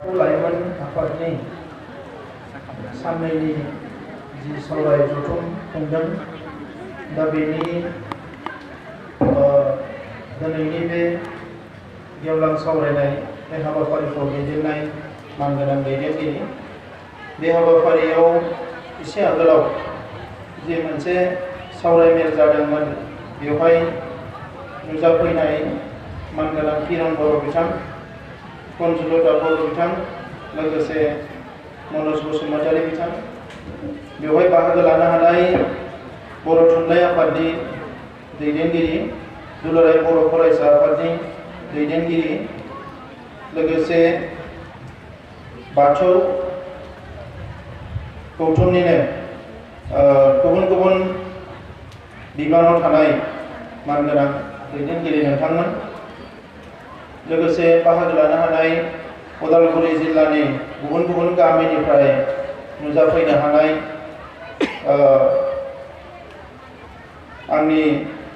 लाइमोन आफादनि साननैनि जि सावराय जथुम खुंदों दा बेनि दिनैनि बे गेवलां सावरायनाय बे हाबाफारिखौ दैदेननाय मानगोनां दैदेनगिरि बे हाबाफारियाव एसे आगोलाव जे मोनसे सावरायमेल जादोंमोन बेवहाय नुजाफैनाय मानगोनां किरण बर' बिथां कनजुलता बर' बिथां लोगोसे मनज बसुमतारी बिथां बेवहाय बाहागो लानो हानाय बर' थुनलाइ आफादनि दैदेनगिरि दुलाराय बर' फरायसा आफादनि दैदेनगिरि लोगोसे बाथौ गौथुमनिनो गुबुन गुबुन बिबानाव थानाय मानगोनां दैदेनगिरि नोंथांमोन लोगोसे बाहागो लानो हानाय उदालगुरि जिल्लानि गुबुन गुबुन गामिनिफ्राय नुजाफैनो हानाय आंनि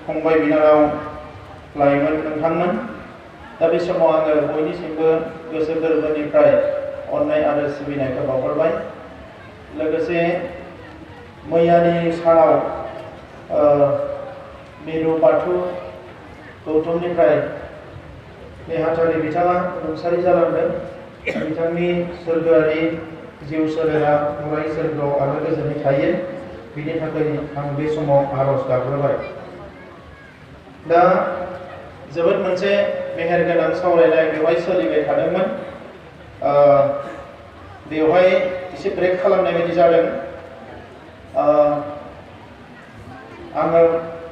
फंबाय बिनानाव लाइमोन नोंथांमोन दा बे समाव आङो बयनिसिमबो गोसो गोरबोनिफ्राय अननाय आरो सिबिनायखौ बावहरबाय लोगोसे मैयानि सानाव मिरु बाथौ गौथुमनिफ्राय नेहाथारि बिथाङा रुंसारि जालांदों बिथांनि सोरगोआरि जिउ सोलेरा अराय सोरगोआव आलो गोजोनै थायो बिनि थाखाय आं बे समाव आरज गाबग्रोबाय दा जोबोद मोनसे मेहेरगोनां सावरायनाय बेवहाय सोलिबाय थादोंमोन बेवहाय एसे ब्रेक खालामनाय बायदि जादों आङो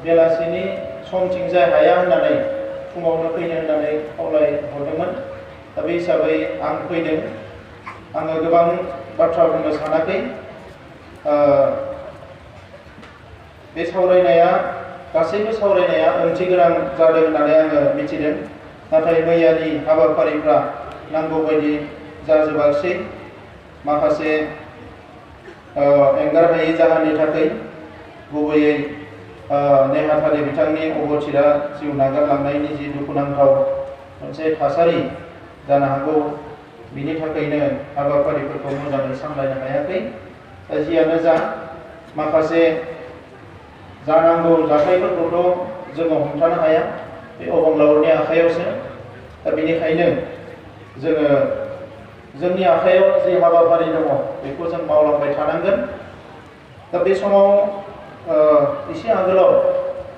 बेलासिनि समथिंजाय हाया होननानै फुङावनो फैनो होननानै खावलायहरदोंमोन दा बे हिसाबै आं फैदों आङो गोबां बाथ्रा बुंनो सानाखै बे सावरायनाया गासैबो सावरायनाया ओंथि गोनां जादों होननानै आङो मिथिदों नाथाय मैयानि हाबाफारिफ्रा नांगौ बायदि जाजोबाखिसै माखासे एंगारहायै जाहोननि थाखाय गुबैयै नेहाथारि बिथांनि अबथिरा जिउ नागारलांनायनि जि दुखुनांथाव मोनसे थासारि जानो हागौ बिनि थाखायनो हाबाफारिफोरखौ मोजाङै सामलायनो हायाखै जियानो जा माखासे जानांगौ जाथायफोरखौथ' जोङो हमथानो हाया बे अबंलावरनि आखायावसो दा बेनिखायनो जोङो जोंनि आखायाव जि हाबाफारि दङ बेखौ जों मावलांबाय थानांगोन दा बे समाव एसे आगोलाव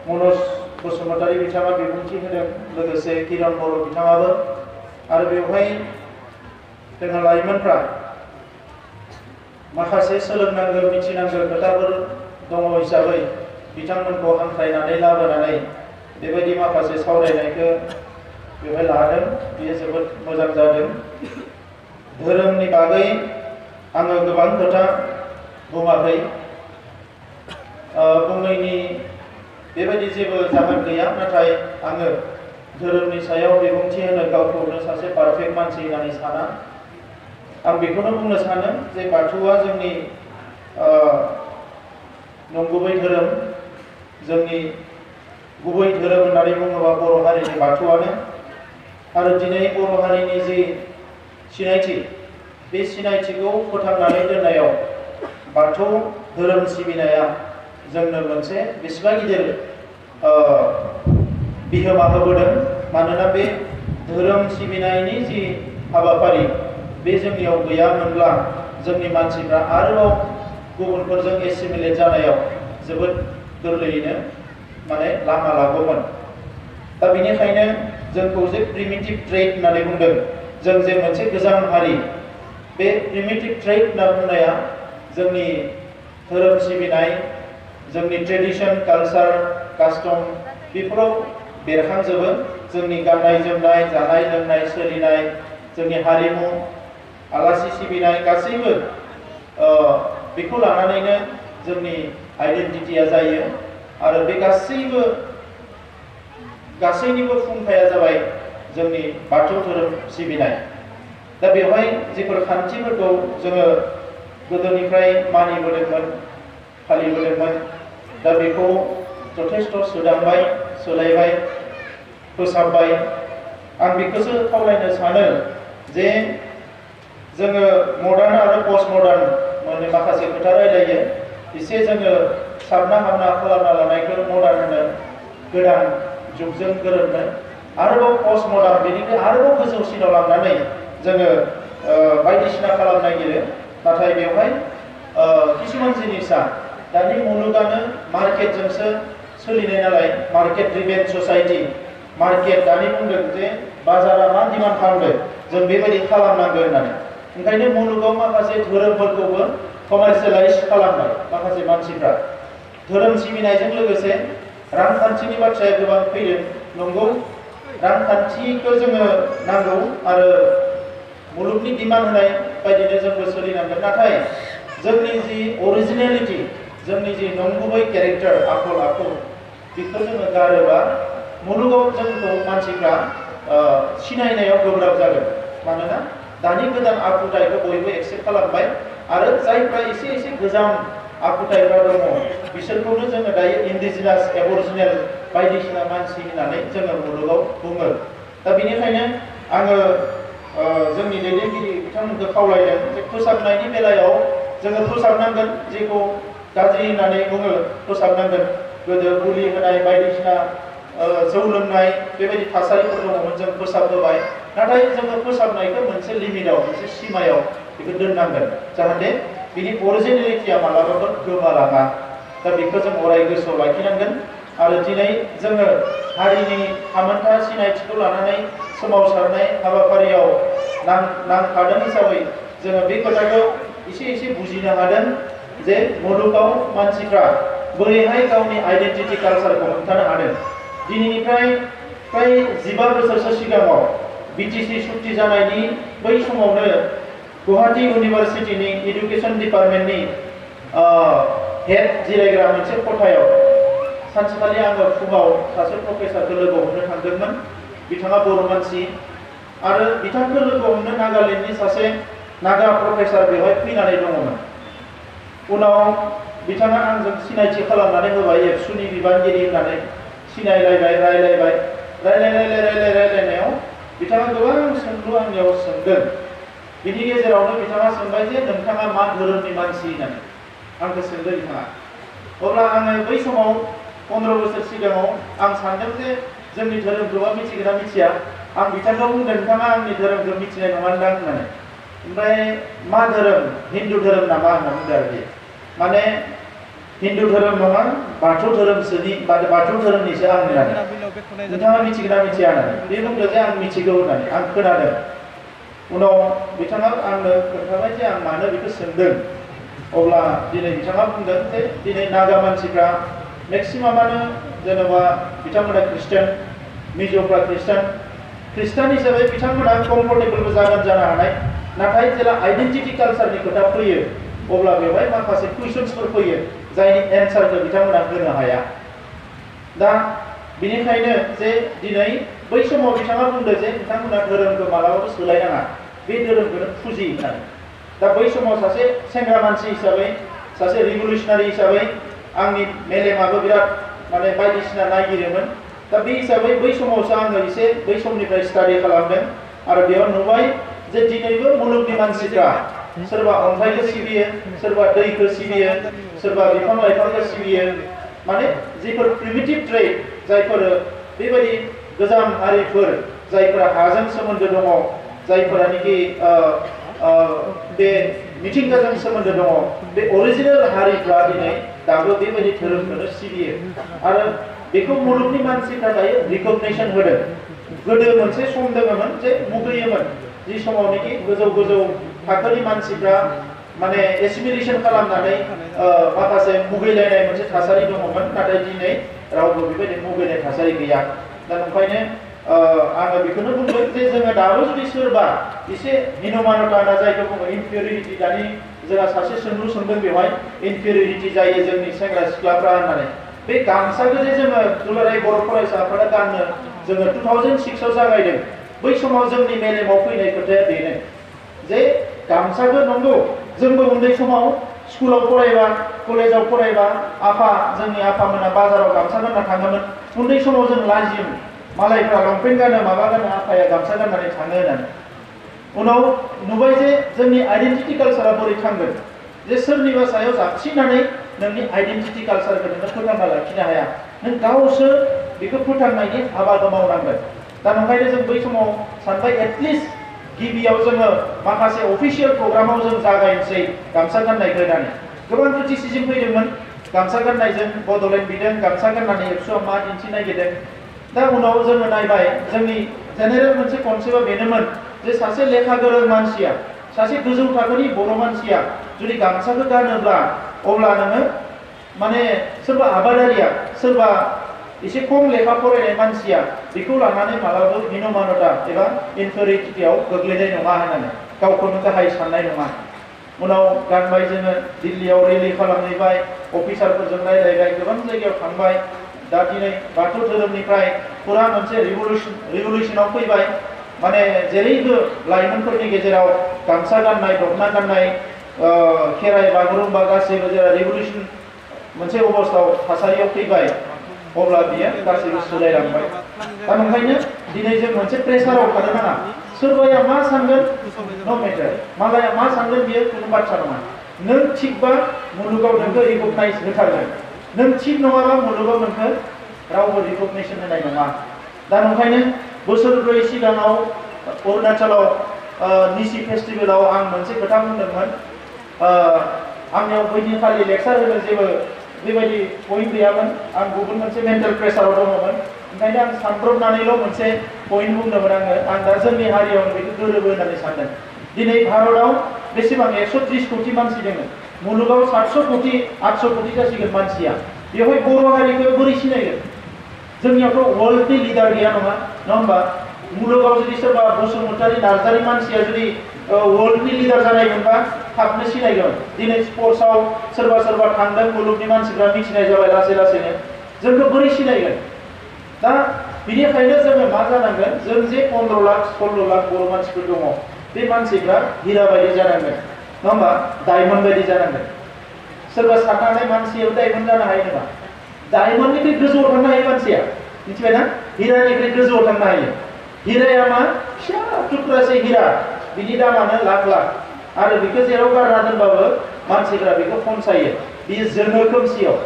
मनज बसुमतारी बिथाङा बिबुंथि होदों लोगोसे किरण बर' बिथाङाबो आरो बेवहाय जोंहा लाइमोनफ्रा माखासे सोलोंनांगौ मिथिनांगौ खोथाफोर दङ हिसाबै बिथांमोनखौ हांख्रायनानै लाबोनानै बेबायदि माखासे सावरायनायखौ बेवहाय लादों बेयो जोबोद मोजां जादों धोरोमनि बागै आङो गोबां खोथा बुङाखै बुंनायनि बेबायदि जेबो जाहोन गैया नाथाय आङो धोरोमनि सायाव बिबुंथि होनो गावखौनो सासे पारफेक्ट मानसि होननानै साना आं बेखौनो बुंनो सानो जे बाथौआ जोंनि नंगुबै धोरोम जोंनि गुबै धोरोम होननानै बुङोबा बर' हारिनि बाथौआनो आरो दिनै बर' हारिनि जि सिनायथि बे सिनायथिखौ फोथांनानै दोननायाव बाथौ धोरोम सिबिनाया जोंनो मोनसे बेसेबां गिदिर बिहोमा होबोदों मानोना बे धोरोम सिबिनायनि जि हाबाफारि बे जोंनियाव गैयामोनब्ला जोंनि मानसिफ्रा आरोबाव गुबुनफोरजों एसिमिलेट जानायाव जोबोद गोरलैयैनो माने लामा लागौमोन दा बेनिखायनो जोंखौ जे प्रिमिटिभ ट्रेड होननानै बुंदों जों जे मोनसे गोजाम हारि बे प्रिमिटिभ ट्रेड होनना बुंनाया जोंनि धोरोम सिबिनाय जोंनि ट्रेडिशन कालचार कास्टम बेफोराव बेरखांजोबो जोंनि गाननाय जोमनाय जानाय लोंनाय सोलिनाय जोंनि हारिमु आलासि सिबिनाय गासैबो बेखौ लानानैनो जोंनि आइडेन्टिटिया जायो आरो बे गासैनिबो फुंखाया जाबाय जोंनि बाथौ धोरोम सिबिनाय दा बेवहाय जिफोर खान्थिफोरखौ जोङो गोदोनिफ्राय मानिबोदोंमोन फालिबोदोंमोन दा बेखौ जथेस्थ सोदांबाय सोलायबाय फोसाबबाय आं बेखौसो खावलायनो सानो जे जोङो मडार्न आरो पस्ट मडार्न माने माखासे खोथा रायलायो एसे जोङो साबना हामना खालामना लानायखौ मडार्न होनो गोदान जुगजों गोरोबनो आरोबाव पस्ट मडार्न बेनिफ्राय आरोबाव गोजौसिनाव लांनानै जोङो बायदिसिना खालामनो नागिरो नाथाय बेवहाय किसुमान जिनिसा दानि मुलुगानो मार्केटजोंसो सोलिनाय नालाय मार्केट ड्रिभेन ससाइटि मार्केट दानि बुंदों जे बाजारा मा डिमान्ड खालामदों जों बेबायदि खालामनांगौ होननानै ओंखायनो मुलुगाव माखासे धोरोमफोरखौबो कमार्शियेलाइज खालामबाय माखासे मानसिफ्रा धोरोम सिबिनायजों लोगोसे रांखान्थिनि बाथ्राया गोबां फैदों नंगौ रांखान्थिखौ जोङो नांगौ आरो मुलुगनि डिमान्ड होनाय बायदिनो जोंबो सोलिनांगोन नाथाय जोंनि जि अरिजिनेलिटि जोंनि जि नंगुबै केरेक्टार आखल आखु बेखौ जोङो गारोबा मुलुगाव जोंखौ मानसिफ्रा सिनायनायाव गोब्राब जागोन मानोना दानि गोदान आखुथायखौ बयबो एक्सेप्ट खालामबाय आरो जायफ्रा एसे एसे गोजाम आखुथायफ्रा दङ बिसोरखौनो जोङो दायो इन्डिजिनास एबरिजिनेल बायदिसिना मानसि होननानै जोङो मुलुगाव बुङो दा बेनिखायनो आङो जोंनि दैदेनगिरि बिथांमोनखौ खावलायदों जे फोसाबनायनि बेलायाव जोङो फोसाबनांगोन जेखौ गाज्रि होननानै बुङो फोसाबनांगोन गोदो गुलि होनाय बायदिसिना जौ लोंनाय बेबायदि थासारिफोर दङमोन जों फोसाबबोबाय नाथाय जोङो फोसाबनायखौ मोनसे लिमिटआव मोनसे सिमायाव बेखौ दोननांगोन जाहाथे बिनि अरिजिनेलिटिया मालाबाबो गोमालाङा दा बेखौ जों अराय गोसोआव लाखिनांगोन आरो दिनै जोङो हारिनि थामोनथा सिनायथिखौ लानानै सोमावसारनाय हाबाफारियाव नांफादों हिसाबै जोङो बे खोथाखौ एसे एसे बुजिनो हादों जे मुलुगाव मानसिफ्रा बोरैहाय गावनि आइडेन्टिटि कालचारखौ हमथानो हादों दिनैनिफ्राय फ्राय 15 बोसोरसो सिगाङाव बिटिसि सुक्ति जानायनि बै समावनो गुवाहाटी इउनिभार्सिटिनि एडुकेशन डिपार्टमेन्टनि हेड जिरायग्रा मोनसे खथायाव सानसेखालि आङो फुङाव सासे प्रफेसारखौ लोगो हमनो थांदोंमोन बिथाङा बर' मानसि आरो बिथांखौ लोगो हमनो नागालेण्डनि सासे नागा प्रफेसार बेवहाय फैनानै दङमोन उनाव बिथाङा आंजों सिनायथि खालामनानै होबाय एबसुनि बिबानगिरि होननानै सिनायलायबाय रायलायनायाव बिथाङा गोबां सोंलु आंनियाव सोंदों बिनि गेजेरावनो बिथाङा सोंबाय जे नोंथाङा मा धोरोमनि मानसि होननानै आंखौ सोंदों बिथाङा अब्ला आङो बै समाव 15 बोसोर सिगाङाव आं सानदों जे जोंनि धोरोमखौबा मिथिगोन ना मिथिया आं बिथांखौ बुंदों नोंथाङा आंनि धोरोमखौ मिथिनाय नङा दां होननानै ओमफ्राय मा धोरोम हिन्दु धोरोम नामा होनना बुंदों आरोखि माने हिन्दु धोरोम नङा बाथौ धोरोमसोनि बाथौ धोरोमनिसो आं होननानै नोंथाङा मिथिगोन ना मिथिया होननानै बे बुंदों जे आं मिथिगौ होननानै आं खोनादों उनाव बिथाङा आंनो खोन्थाबाय जे आं मानो बेखौ सोंदों अब्ला दिनै बिथाङा बुंदों जे दिनै नागा मानसिफ्रा मेक्सिमामानो जेनेबा बिथांमोना ख्रिस्टान मिज'फ्रा ख्रिस्टान हिसाबै बिथांमोना कम्फर्टेबलबो जागोन जानो हानाय नाथाय जेला आइडेन्टिटि कालचारनि खोथा फैयो अब्ला बेवहाय माखासे कुइसन्सफोर फैयो जायनि एन्सारखौ बिथांमोना होनो हाया दा बेनिखायनो जे दिनै बै समाव बिथाङा बुंदों जे बिथांमोना धोरोमखौ मालाबाबो सोलायनाङा बे धोरोमखौनो फुजि होननानै दा बै समाव सासे सेंग्रा मानसि हिसाबै सासे रिभलिउसनारि हिसाबै आंनि मेलेमाबो बिराद माने बायदिसिना नागिरोमोन दा बे हिसाबै बै समावसो आङो एसे बै समनिफ्राय स्टाडि खालामदों आरो बेयाव नुबाय जे दिनैबो मुलुगनि मानसिफ्रा सोरबा अन्थाइखौ सिबियो सोरबा दैखौ सिबियो सोरबा बिफां लाइफांखौ सिबियो माने जिफोर प्रिमिटिभ ट्रेड जायफोर बेबायदि गोजाम हारिफोर जायफोरा हाजों सोमोन्दो दङ जायफोरानोखि बे मिथिंगाजों सोमोन्दो दङ बे अरिजिनेल हारिफ्रा दिनै दाबो बेबायदि धोरोमखौनो सिबियो आरो बेखौ मुलुगनि मानसिफ्रा दायो रिकगनाइसन होदों गोदो मोनसे सम दङमोन जे मुगैयोमोन जि समावनोखि गोजौ थाखोनि मानसिफ्रा माने एसिमिलेसन खालामनानै माखासे मुगैलायनाय मोनसे थासारि दङमोन नाथाय दिनै रावबो बेबायदि मुगैनाय थासारि गैया दा ओंखायनो आङो बेखौनो बुंदों जे जोङो दाबो जुदि सोरबा एसे हिन'मानता होनना जायखौ बुङो इनफेरियरिटि दानि जोंहा सासे सोंलु सोंदों बेवहाय इनफेरियरिटि जायो जोंनि सेंग्रा सिख्लाफ्रा होननानै बे गामसाखौ जे जोङो दुलाराय बर' फरायसाफोरा गाननो जोङो 2006आव जागायदों बै समाव जोंनि मेलेमाव फैनाय खोथाया बेनो जे गामसाखौ नंगौ जोंबो उन्दै समाव स्कुलाव फरायबा कलेजाव फरायबा जोंनि आफामोना बाजाराव गामसा गानना थाङोमोन उन्दै समाव जों लाजियोमोन मालायफ्रा लंपेन्ट गानो माबा गानो आफाया गामसा गाननानै थाङो होननानै उनाव नुबाय जे जोंनि आइडेन्टिटि कालसारा बोरै थांगोन जे सोरनिबा सायाव जाबसिनानै नोंनि आइडेन्टिटि कालसारखौ नोङो फोथांना लाखिनो हाया नों गावसो बेखौ फोथांनायनि हाबाखौ मावनांगोन दा नंखायनो जों बै समाव सानबाय एटलिस्ट गिबियाव जोङो माखासे अफिसियेल प्रग्रामाव जों जागायनोसै गामसा गाननायखौ होननानै गोबां क्रिटिसिजम फैदोंमोन गामसा गाननायजों बड'लेण्ड बिदों गामसा गाननानै एबसुआ मा दिन्थिनो नागिरदों दा उनाव जोङो नायबाय जोंनि जेनेरेल मोनसे कनसेप्टआ बेनोमोन जे सासे लेखा गोरों मानसिया सासे गोजौ थाखोनि बर' मानसिया जुदि गामसाखौ गानोब्ला अब्ला नोङो माने सोरबा आबादारिया सोरबा एसे खम लेखा फरायनाय मानसिया बेखौ लानानै मालाबाबो हीनमानता एबा इनफेरियरिटियाव गोग्लैनाय नङा होननानै गावखौनो गाहाय साननाय नङा उनाव गानबाय जोङो दिल्लीयाव रेलि खालामहैबाय अफिसारफोरजों रायलायबाय गोबां जायगायाव थांबाय दा दिनै बाथौ धोरोमनिफ्राय फुरा मोनसे रिभलिउसनाव फैबाय माने जेरैबो लाइमोनफोरनि गेजेराव गामसा गाननाय दखना गाननाय खेराइ बागुरुम्बा गासैबो जेला रिभलिउसन मोनसे अबस्थायाव थासारियाव फैबाय अब्ला बियो गासैबो सोलायलांबाय दा ओंखायनो दिनै जों मोनसे प्रेसाराव थानो नाङा सोरबाया मा सानगोन नो मेटार मालाया मा सानगोन बियो कुनु बाथ्रा नङा नों थिगबा मुलुगाव नोंखौ रिकगनाइज होथारगोन नों थिग नङाबा मुलुगाव नोंखौ रावबो रिकगनाइसन होनाय नङा दा ओंखायनो बोसोरब्रै सिगाङाव अरुणाचलाव निसि फेस्टिभेलाव आं मोनसे खोथा बुंदोंमोन आंनियाव बैदिनखालि लेक्सार होनो जेबो बेबायदि पइन्ट गैयामोन आं गुबुन मोनसे मेन्टेल प्रेसाराव दङमोन ओंखायनो आं सानब्रबनानैल' मोनसे पइन्ट बुंदोंमोन आं दा जोंनि हारियाव बेखौ गोरोबो होननानै सानदों दिनै भारतआव बेसेबां 130 कोटि मानसि दङ मुलुगाव 700 कोटि 800 कोटि जासिगोन मानसिया बेवहाय बर' हारिखौ बोरै सिनायगोन जोंनियावथ' वर्ल्डनि लिडार गैया नङा होमबा मुलुगाव जुदि सोरबा बसुमतारी नार्जारी मानसिया जुदि वर्ल्डनि लिडार जानायमोनबा थाबनो सिनायगोन दिनै स्पर्ट्सआव सोरबा थांदों मुलुगनि मानसिफ्रा मिथिनाय जाबाय लासै लासैनो जोंखौ बोरै सिनायगोन दा बिनिखायनो जोङो मा जानांगोन जों जे 15 लाख 16 लाख बर' मानसिफोर दङ बे मानसिफ्रा हिरा बायदि जानांगोन नङा होमबा डायमन्ड बायदि जानांगोन सोरबा साननानै मानसियाव डायमन्ड जानो हायो नामा डायमन्डनिफ्राय गोजौआव थांनो हायो मानसिया मिथिबायना हिरानिफ्राय गोजौआव थांनो हायो हिराया मा फिसा टुक्रासे हिरा बिनि दामानो लाख लाख आरो बेखौ जेराव गारना दोनबाबो मानसिफ्रा बेखौ फनसायो बियो जोङो खोमसियाव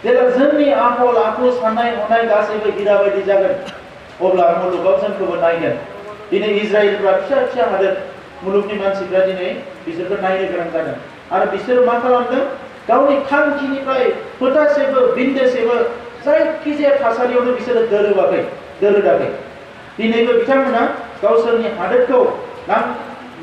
जेब्ला जोंनि आखल आखु साननाय हनाय गासैबो हिरा बायदि जागोन अब्ला मुलुगाव जोंखौबो नायगोन दिनै इजराइलफ्रा फिसा फिसा हादोर मुलुगनि मानसिफ्रा दिनै बिसोरखौ नायनो गोनां जादों आरो बिसोर मा खालामदों गावनि थांखिनिफ्राय फोथासेबो बिन्दोसेबो जायखिजाया थासारियावनो बिसोरो दोरोदाखै दिनैबो बिथांमोना गावसोरनि हादोरखौ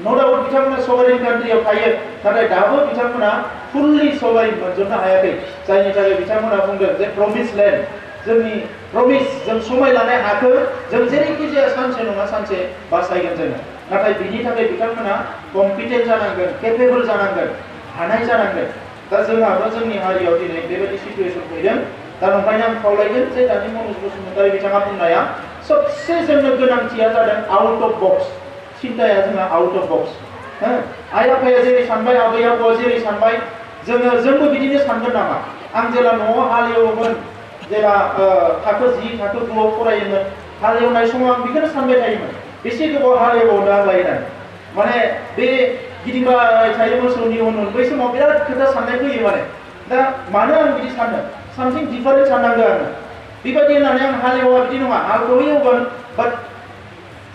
नो डाउट बिथांमोना सभारेन कान्ट्रियाव थायो नाथाय दाबो बिथांमोना फुल्लि सभारेन मोनजोबनो हायाखै जायनि थाखाय बिथांमोना बुंदों जे प्रमिस लेन्ड जोंनि प्रमिस जों समाय लानाय हाखौ जों जेरैखि जाया सानसे नङा सानसे बासायगोन जोङो नाथाय बिनि थाखाय बिथांमोना कम्पिटेन्ट जानांगोन केपेबल जानांगोन हानाय जानांगोन दा जोंहाबो जोंनि हारियाव दिनै बेबायदि सिचुएसन फैदों दा ओंखायनो आं खावलायगोन जे दानि मनज बसुमतारी बिथाङा बुंनाया सबसे जोंनो गोनांथिया जादों आउट अफ बक्स सिन्ताया जोंहा आउट अफ बक्स आइ आफाया जेरै सानबाय आबै आबौआ जेरै सानबाय जोंबो बिदिनो सानगोन नामा आं जेला न'आव हालेवोमोन जेला थाखो 10 थाखो 9 आव फरायोमोन हालेवनाय समाव आं बेखौनो सानबाय थायोमोन बेसे गोबाव हालेवबावनो आंलाय होननानै माने बे गिदिंबाय थायो मोसौनि उन बै समाव बिराद खोथा साननाय फैयो माने दा मानो आं बिदि सानो सामथिं डिफारेन्ट साननांगौ आङो बेबायदि होननानै आं हालेवा बिदि नङा हालखौ एवगोन बाट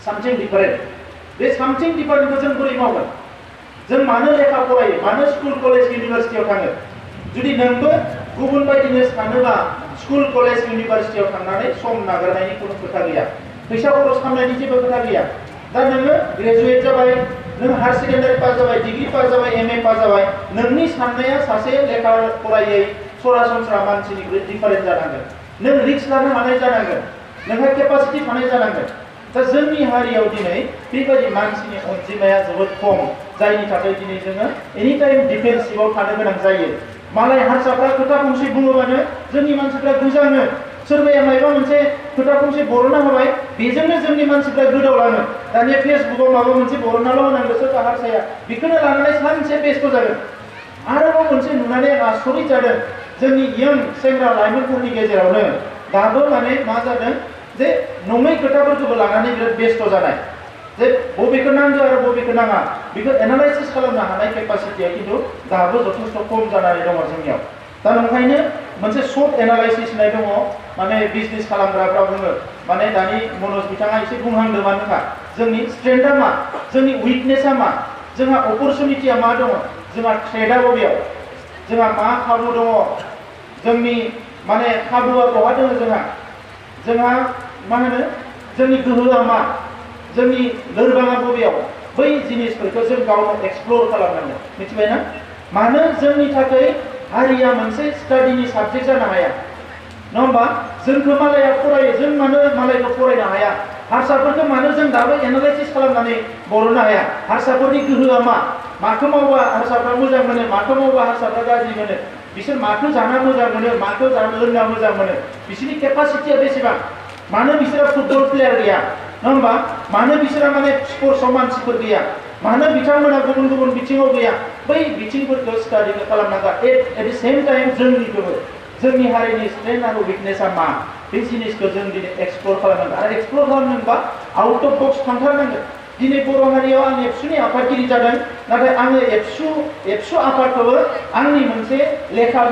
सामथिं डिफारेन्ट बे सामथिं डिफारेन्टखौ जों बोरै मावगोन जों मानो लेखा फरायो मानो स्कुल कलेज इउनिभारसिटियाव थाङो जुदि नोंबो गुबुन बायदिनो सानोबा स्कुल कलेज इउनिभारसिटियाव थांनानै सम नागारनायनि खुनु खोथा गैया फैसा खरस खालामनायनि जेबो खोथा गैया दा नोङो ग्रेजुवेट जाबाय नों हायार सेकेन्डारि पास जाबाय डिग्री पास जाबाय एमए पास जाबाय नोंनि साननाया सासे लेखा फरायै सरासनस्रा मानसिनिख्रुइ डिफारेन्ट जानांगोन नों रिस्क लानो हानाय जानांगोन नोंहा केपासिटि थानाय जानांगोन दा जोंनि हारियाव दिनै बेबायदि मानसिनि अनजिमाया जोबोद खम जायनि थाखाय दिनै जोङो एनि टाइम डिफेन्सिभआव थानो गोनां जायो मालाय हारसाफ्रा खोथा फंसे बुङोबानो जोंनि मानसिफ्रा गोजाङो सोरबाया माबा मोनसे खोथा फंसे बर'ना होबाय बेजोंनो जोंनि मानसिफ्रा गोदावलाङो दानिया फेसबुकआव माबा मोनसे बर'नाल' होनांगौ सोरबा हारसाया बेखौनो लानानै सानसे बेस्थ' जागोन आरोबाव मोनसे नुनानै आसरित जादों जोंनि इयं सेंग्रा लाइमोनफोरनि गेजेरावनो दाबो माने मा जादों जे नङै खोथाफोरखौबो लानानै बिराद बेस्थ' जानाय जे बबेखौ नांगौ आरो बबेखौ नाङा बेखौ एनालाइसिस खालामनो हानाय केपासिटिया खिन्थु दाबो जथेस्थ' खम जानानै दङ जोंनियाव। दा नंखायनो मोनसे सर्ट एनालाइसिस होननाय दङ, माने बिजनेस खालामग्राफ्रा बुङो, माने दानि मनज बिथाङा एसे बुंहांदों मानोखा जोंनि स्ट्रेंथआ मा, जोंनि उइकनेसआ मा, जोंहा अपरचुनिटिया मा दङ, जोंहा थ्रेडआ बबेयाव, जोंहा मा खाबु दङ, जोंनि माने खाबुआ बहा दङ, जोंहा मा होनो जोंनि गोहोआ मा, जोंनि लोरबाङा बबेयाव, बै जिनिसफोरखौ जों गावनो एक्सप्लर खालामनांगोन। मिथिबायना? मानो जोंनि थाखाय हारिया मोनसे स्टाडिनि साबजेक्ट जानो हाया, नङा होमबा? जोंखौ मालाया फरायो, जों मानो मालायखौ फरायनो हाया? हारसाफोरखौ मानो जों दाबो एनालाइसिस खालामनानै बर'नो हाया? हारसाफोरनि गोहोआ मा, माखौ मावबा हारसाफ्रा मोजां मोनो, माखौ मावबा हारसाफ्रा गाज्रि मोनो, बिसोर माखौ जाना मोजां मोनो, माखौ जानो लोंना मोजां मोनो, बिसोरनि केपासिटिया बेसेबां, मानो बिसोरा फुटबल प्लेयार गैया, नङा होमबा? मानो बिसोरा माने स्पर्ट्सआव मानसिफोर गैया, मानो बिथांमोना गुबुन गुबुन बिथिङाव गैया? बै बिथिंफोरखौ स्टाडिखौ खालामनांगोन। एट द सेम टाइम जोंनिखौबो जोंनि हारिनि स्ट्रेंथ आरो उइकनेसआ मा, बे जिनिसखौ जों दिनै एक्सप्लर खालामनांगोन। आरो एक्सप्लर खालामनोबा आउट अफ बक्स थांथारनांगोन। दिनै बर' हारियाव आं एबसुनि आफादगिरि जादों, नाथाय आङो एबसु आफादखौबो आंनि मोनसे लेखा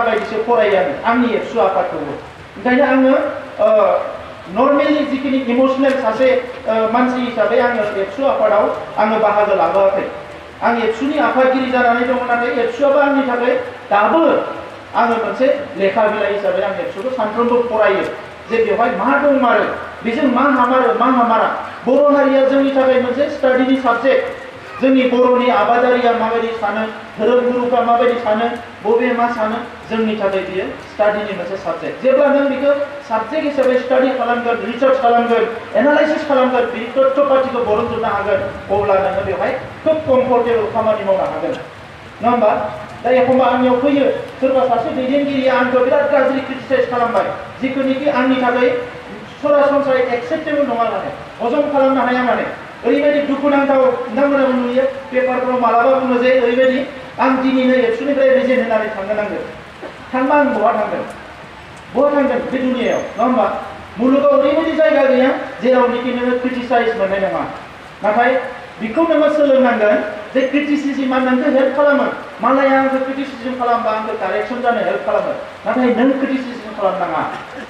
बायदिसो फरायो आंनि एबसु आफादखौबो। ओंखायनो आङो नर्मेलि जिखिनि इमोसनेल सासे मानसि हिसाबै आङो एबसु आफादाव आङो बाहागो लाबोआखै। आं एबसुनि आफादगिरि जानानै दङ, नाथाय एबसुआबो आंनि थाखाय दाबो आङो मोनसे लेखा बिलाइ हिसाबै आं एबसुखौ सानफ्रोमबो फरायो, जे बेवहाय मा दंमारो, बेजों मा हामारो मा हामारा। बर' हारिया जोंनि थाखाय मोनसे स्टाडिनि साबजेक्ट। जोंनि बर'नि आबादारिया माबायदि सानो, धोरोमगुरुफ्रा माबायदि सानो, बबे मा सानो, जोंनि थाखाय बियो स्टाडिनि मोनसे साबजेक्ट। जेब्ला नों बेखौ साबजेक्ट हिसाबै स्टाडि खालामगोन, रिसार्च खालामगोन, एनालाइसिस खालामगोन, बे तथ्य पातिखौ बरनजोबनो हागोन, अब्ला नोङो बेवहाय खोब कम्फर्टेबल खामानि मावनो हागोन, नङा होमबा? दा एखमबा आंनियाव फैयो सोरबा सासे दैदेनगिरिया आंखौ बिराद गाज्रि क्रिटिसाइज खालामबाय, जिखुनिखि आंनि थाखाय सरासनस्रायै एक्सेप्टेबल नङा, माने हजम खालामनो हाया, माने ओरैबायदि दुखुनांथाव। नोंथांमोनाबो नुयो पेपारफ्राव मालाबा बुङो जे ओरैबायदि आं दिनैनो एबसुनिफ्राय रिजेन होनानै थांनो नांगोन। थांबा आं बहा थांगोन बे दुनियायाव, नङा होमबा? मुलुगाव ओरैबायदि जायगा गैया जेरावनिखि नोङो क्रिटिसाइज मोननाय नङा। नाथाय बेखौ नोङो सोलोंनांगोन जे क्रिटिसिजमा नोंखौ हेल्प खालामो। मालाया आंखौ क्रिटिसिजम खालामबा आंखौ कारेक्सन जानो हेल्प खालामो, नाथाय नों क्रिटिसिजम खालामनाङा।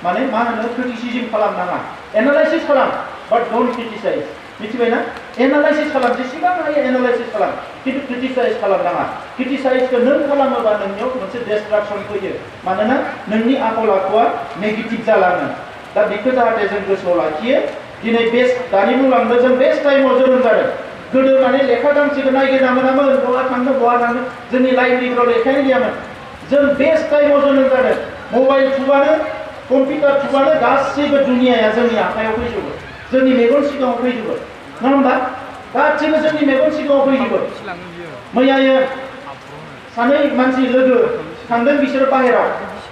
माने मा होनो, क्रिटिसिजम खालामनाङा, एनालाइसिस खालाम, बाट डन्ट क्रिटिसाइज। मिथिबायना? एनालाइसिस खालाम, जेसेबां हायो एनालाइसिस खालाम, खिन्थु क्रिटिसाइज खालामनाङा। क्रिटिसाइजखौ नों खालामोबा नोंनियाव मोनसे डिस्ट्राक्सन फैयो, मानोना नोंनि आखल आखुआ नेगेटिभ जालाङो। दा बेखौ जाहाथे जों गोसोआव लाखियो। दिनै दानि बुंलांदों जों बेस्ट टाइमाव जोनोम जादों। गोदो माने लेखा गांसेखौ नायगिरना मोनामोन, बहा थांदों, जोंनि लाइब्रेरिफ्राव लेखायानो गैयामोन। जों बेस्ट टाइमाव जोनोम जादों। मबाइल थुबानो, कम्पिउटार थुबानो गासैबो दुनियाया जोंनि आखायाव फैजोबो, जोंनि मेगन सिगाङाव फैजोबो, नङा होमबा? गासैबो जोंनि मेगन सिगाङाव फैजोबो। मैयायो सानै मानसि लोगो थांदों, बिसोरो बाहेराव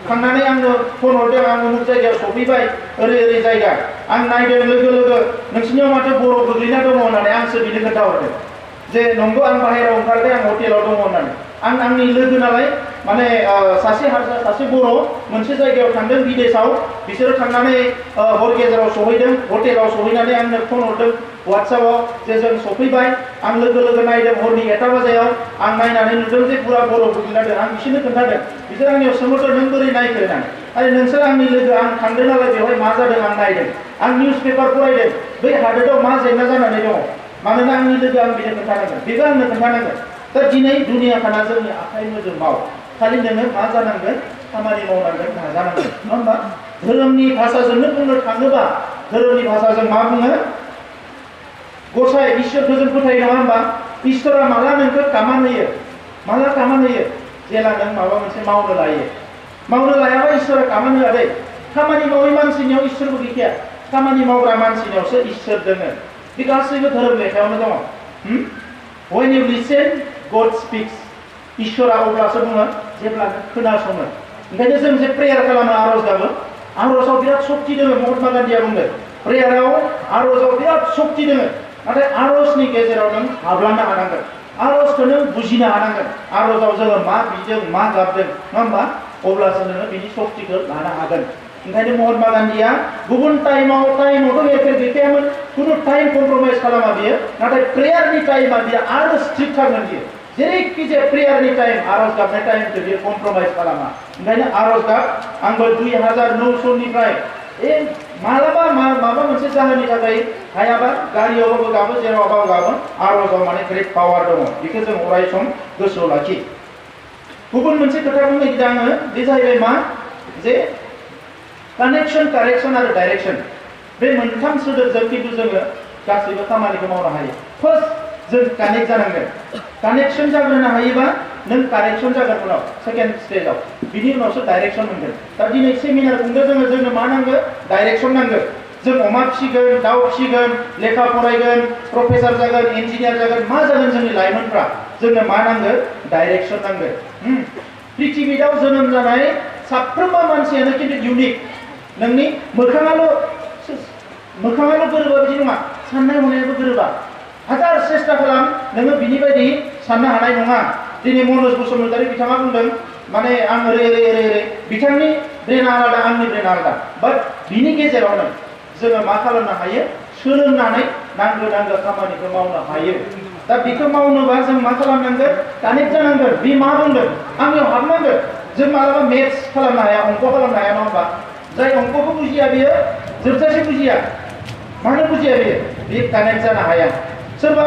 थांनानै आंनो फन हरदों, आं उमुक जायगायाव सफैबाय, ओरै जायगा। आं नायदों लोगो नोंसिनियाव माथो बर' गोग्लैना दङ होननानै आंसो बिनो खोन्थाहरदों जे नंगौ, आं बाहेरायाव ओंखारदों, आं हटेलाव दङ होननानै। आंनि लोगो नालाय, माने सासे हारसा सासे बर' मोनसे जायगायाव थांदों बिदेशआव, बिसोरो थांनानै हर गेजेराव सहैदों, हटेलाव सहैनानै आंनो फन हरदों वाट्सएपआव जे जों सफैबाय। आं लोगो नायदों हरनि 1टा बाजायाव, आं नायनानै नुदों जे पुरा बर' गोग्लैना दं। आं बिसोरनो खोन्थादों, बिसोर आंनियाव सोंहरदों नों बोरै नायखो होननानै। आरो नोंसोर आंनि लोगो, आं थांदों नालाय बेवहाय मा जादों आं नायदों, आं निउस पेपार फरायदों, बै हादोराव मा जेंना जानानै दङ, मानोना आंनि लोगो, आं बिनो खोन्थानांगोन, बेबो आंनो खोन्थानांगोन। दा दिनै दुनिया खाना जोंनि आखाइ मोदोमाव, खालि नोङो मा जानांगोन, खामानि मावनांगोन, नाजानांगोन, नङा होमबा? धोरोमनि भाषाजोंनो बुंनो थाङोबा, धोरोमनि भाषाजों मा बुङो? गसाइ इसोरखौ जों फोथायो, नङा होमबा? इसोरा माला नोंखौ कामान होयो, माला कामान होयो? जेला नों माबा मोनसे मावनो लायो। मावनो लायाबा इसोरा कामान होआ दै। खामानि मावै मानसिनियाव इसोरबो गैखाया, खामानि मावग्रा मानसिनियावसो इसोर दोङो। बे गासैबो धोरोम लेखायावनो दङ। When you listen, God speaks. इसोरा अब्लासो बुङो जेब्ला नों खोनासङो। ओंखायनो जों जे प्रेयार खालामो, आरज गाबो, आरजआव बिराद शक्ति दङ। महात्मा गान्धीया बुंदों प्रेयाराव, आरजआव बिराद शक्ति दङ। नाथाय आरजनि गेजेराव नों हाबलांनो हानांगोन, आरजखौ नों बुजिनो हानांगोन। आरजआव जोङो मा बिदों, मा गाबदों, नङा होमबा? अब्लासो नोङो बिनि शक्तिखौ लानो हागोन। ओंखायनो महात्मा गान्धीया गुबुन टाइमावथ' हेरफेर गैखायामोन खुनु टाइम कमप्रमाइज खालामा बियो नाथाय प्रेयारनि टाइमा बियो आरो स्ट्रिक्ट थारमोन बियो जेरैखि जाया प्रेयारनि टाइम आरज गाबनाय टाइमखौ बियो कमप्रमाइज खालामा ओंखायनो आरज गाब आंबो 2009 निफ्राय मालाबा माबा मोनसे जाहोननि थाखाय हायाबा गारियावबाबो गाबो जेरावबाबो गाबो आरजआव माने ग्रेट पावार दङ बेखौ जों अराय सम गोसोआव लाखि गुबुन मोनसे खोथा बुंनो नागिरदों आङो बे जाहैबाय मा जे कानेक्शन कारेक्शन आरो डाइरेक्शन बे मोनथाम सोदोबजों खिन्थु जोङो गासैबो खामानिखौ मावनो हायो फार्स्ट जों कानेक्ट जानांगोन कानेक्शन जाग्रोनो हायोबा नों कारेक्शन जागोन उनाव सेकेन्ड स्टेजाव बिनि उनावसो डाइरेक्शन मोनगोन दा दिनै सेमिनार खुंदों जोंनो मा नांगौ डाइरेक्शन नांगौ जों अमा फिसिगोन दाउ फिसिगोन लेखा फरायगोन प्रफेसर जागोन इन्जिनियार जागोन मा जागोन जोंनि लाइमोनफ्रा जोंनो मा नांगौ डाइरेक्शन नांगौ पृथिबीयाव जोनोम जानाय साफ्रोमबो मानसियानो खिन्थु इउनिक नोंनि मोखाङाल' गोरोबा बिदि नङा साननाय हनायाबो गोरोबा हाजार सेस्था खालाम नोङो बिनि बायदि साननो हानाय नङा दिनै मनज बसुमतारी बिथाङा बुंदों माने आं ओरै बिथांनि ब्रेना आलादा आंनि ब्रेना आलादा बाट बिनि गेजेरावनो जोङो मा खालामनो हायो सोलोंनानै नांगौ खामानिखौ मावनो हायो दा बेखौ मावनोबा जों मा खालामनांगोन कानेक्ट जानांगोन बे मा बुंदों आंनियाव हाबनांगोन जों मालाबा मेथ्स खालामनो हाया अंक खालामनो हाया नङा होमबा जाय अंकखौ बुजिया बियो जोबजासे बुजिया मानो बुजिया बियो कानेक्ट जानो हाया सोरबा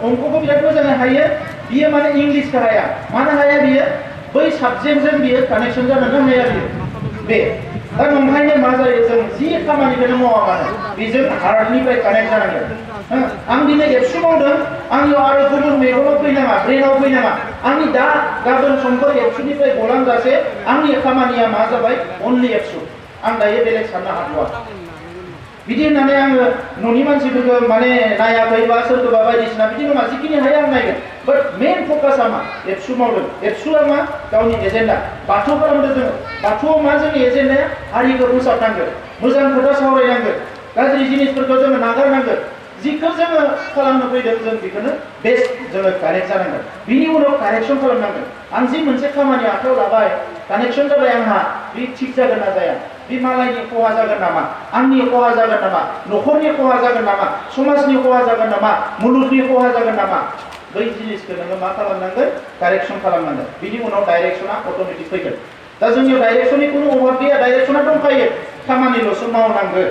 अंकखौ बिराद मोजाङै हायो बियो माने इंलिसखौ हाया मानो हाया बियो बै साबजेक्टजों बियो कानेक्शन जानोनो हाया बियो बे दा नंखायनो मा जायो जों जि खामानिखौनो मावा मानो बेजों हार्टनिफ्राय कानेक्ट जानांगोन आं दिनै एबसु मावदों आंनियाव आरो गुबुन मेगनाव फैनाङा ब्रेनाव फैनाङा आंनि दा गाबोन समफोर एबसुनिफ्राय गलांजासे आंनि खामानिया मा जाबाय अनलि एबसु आं दायो बेलेग साननो हाथ'वा बिदि होननानै आङो न'नि मानसिफोरखौ माने नायाखै बा सोरखौबा बायदिसिना बिदि नङा जिखिनि हायो आं नायगोन बाट मेन फकासआ मा एबसु मावदों एबसुआ मा गावनि एजेन्डा बाथौ खालामदों जोङो बाथौआव मा जोंनि एजेन्डाया हारिखौ फोसाबनांगोन मोजां खोथा सावरायनांगोन गाज्रि जिनिसफोरखौ जोङो नागारनांगोन जिखौ जोङो खालामनो फैदों जों बेखौनो बेस्ट जोङो कानेक्ट जानांगोन बिनि उनाव कारेक्शन खालामनांगोन आं जि मोनसे खामानि आखायाव लाबाय कानेक्शन जाबाय आंहा बे थिग जागोन ना जाया बे मालायनि खहा जागोन नामा आंनि खहा जागोन नामा न'खरनि खहा जागोन नामा समाजनि खहा जागोन नामा मुलुगनि खहा जागोन नामा बै जिनिसखौ नोङो मा खालामनांगोन कारेक्शन खालामनांगोन बिनि उनाव डाइरेक्शना अट'मेटिक फैगोन दा जोंनियाव डाइरेक्शननि खुनु अभाब गैया डाइरेक्शना दंखायो खामानिल'सो मावनांगौ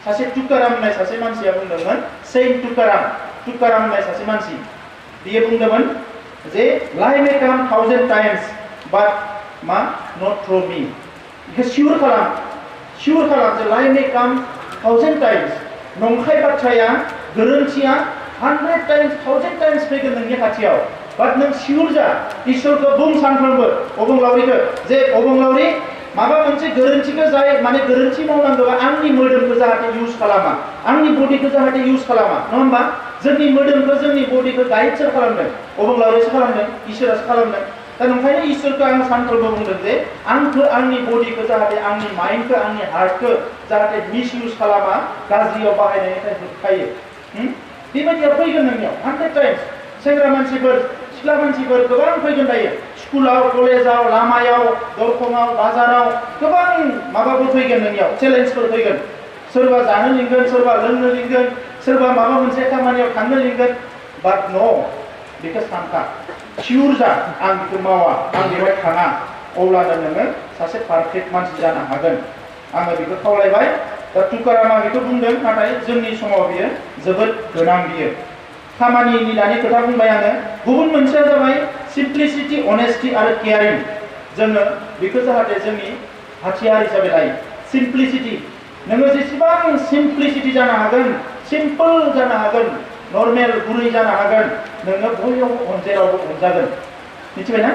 सासे तुकाराम होननाय सासे मानसिया बुंदोंमोन सेइन्ट तुकाराम होननाय सासे मानसि बियो बुंदोंमोन जे लाइफ मे काम 1000 टाइम्स बाट मा नट थ्रू मी बेखौ सिउर खालाम जे लाइफ मे काम 1000 टाइम्स नंखाय बाथ्राया गोरोन्थिया 100 टाइम्स 1000 टाइम्स फैगोन नोंनि खाथियाव बाट नों सिउर जा इसोरखौ बुं सानफ्रोमबो अबंलावरिखौ जे अबंलावरि माबा मोनसे गोरोन्थिखौ जाय माने गोरोन्थि मावनांगौबा आंनि मोदोमखौ जाहाथे इउज खालामा आंनि बडिखौ जाहाथे इउज खालामा नङा होमबा जोंनि मोदोमखौ जोंनि बडिखौ गाइड सोर खालामदों अबंलावरिसो खालामदों इसोरासो खालामदों दा नंखायनो इसोरखौ आं सानफ्रोमबो बुंदों जे आंखौ आंनि बडिखौ जाहाथे आंनि माइन्डखौ आंनि हार्टखौ जाहाथे मिस इउज खालामा गाज्रियाव बाहायनायनिफ्राय होबथायो बेबायदियाव फैगोन नोंनियाव 100 टाइम्स सेंग्रा मानसिफोर सिख्ला मानसिफोर गोबां फैगोन दायो स्कुलाव कलेजाव लामायाव दरखङाव बाजाराव गोबां माबाफोर फैगोन नोंनियाव चेलेन्जफोर फैगोन सोरबा जानो लिंगोन सोरबा लोंनो लिंगोन सोरबा माबा मोनसे खामानियाव थांनो लिंगोन बाट न' बेखौ सानखा सिउर जा आं बेखौ मावा आं बेवहाय थाङा अब्लानो नोङो सासे पारफेक्ट मानसि जानो हागोन आङो बेखौ खावलायबाय दा तुकारामा बेखौ बुंदों नाथाय जोंनि समाव बियो जोबोद गोनां बियो खामानिनि दानि खोथा बुंबाय आङो गुबुन मोनसेया जाबाय सिम्प्लिसिटि अनेस्टि आरो केयारिं जोङो बेखौ जाहाथे जोंनि हाथियार हिसाबै लायो सिम्प्लिसिटि नोङो जेसेबां सिम्प्लिसिटि जानो हागोन सिम्पल जानो हागोन नर्मेल गुरै जानो हागोन नोङो बययावबो जेरावबो अनजागोन मिथिबायना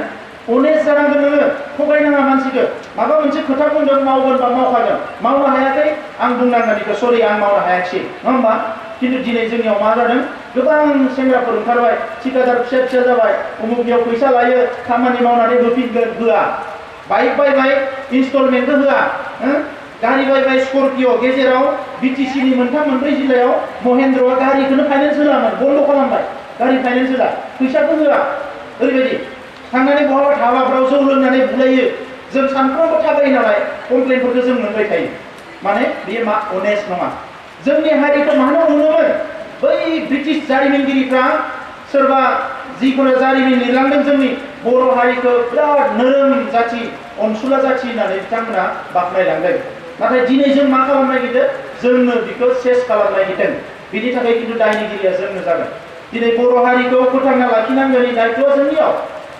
अनेस्ट जानांगोन नोङो थगायनाङा मानसिखौ माबा मोनसे खोथा बुंदों मावगोन बा मावखागोन मावनो हायाखै आं बुंनांगोन बेखौ सरि आं मावनो हायाखिसै नङा होमबा खिन्थु दिनै जोंनियाव मा जादों गोबां सेंग्राफोर ओंखारबाय ठिकादार फिसा जाबाय उमुकनियाव फैसा लायो खामानि मावनानै होफिनगोन होआ बाइक बायबाय इनस्टलमेन्टबो होआ गारि बायबाय स्करपिय' गेजेराव बिटिसिनि मोनथाम मोनब्रै जिल्लायाव महेन्द्रआ गारिखौनो फाइनेन्स होलामोन बन्द' खालामबाय गारि फाइनेन्स होला फैसाबो होआ ओरैबायदि थांनानै बहाबा धाबाफ्राव जौ लोंनानै बुलायो जों सानफ्रोमबो थाबायो नालाय कमप्लेनफोरखौ जों मोनबाय थायो माने बेयो मा अनेस्ट नङा जोंनि हारिखौ मानो अनोमोन बै ब्रिटिश जारिमिनगिरिफ्रा सोरबा जिखुनु जारिमिन लिरलांदों जोंनि बर' हारिखौ बिराद नोरोम जाथि अनसुला जाथि होननानै बिथांमोना बाख्नायलांदों नाथाय दिनै जों मा खालामनो नागिरदों जोंनो बेखौ सेस खालामनो नागिरदों बिनि थाखाय खिन्थु दायनिगिरिया जोंनो जागोन दिनै बर' हारिखौ फोथांना लाखिनांगौनि दायित्वआ जोंनियाव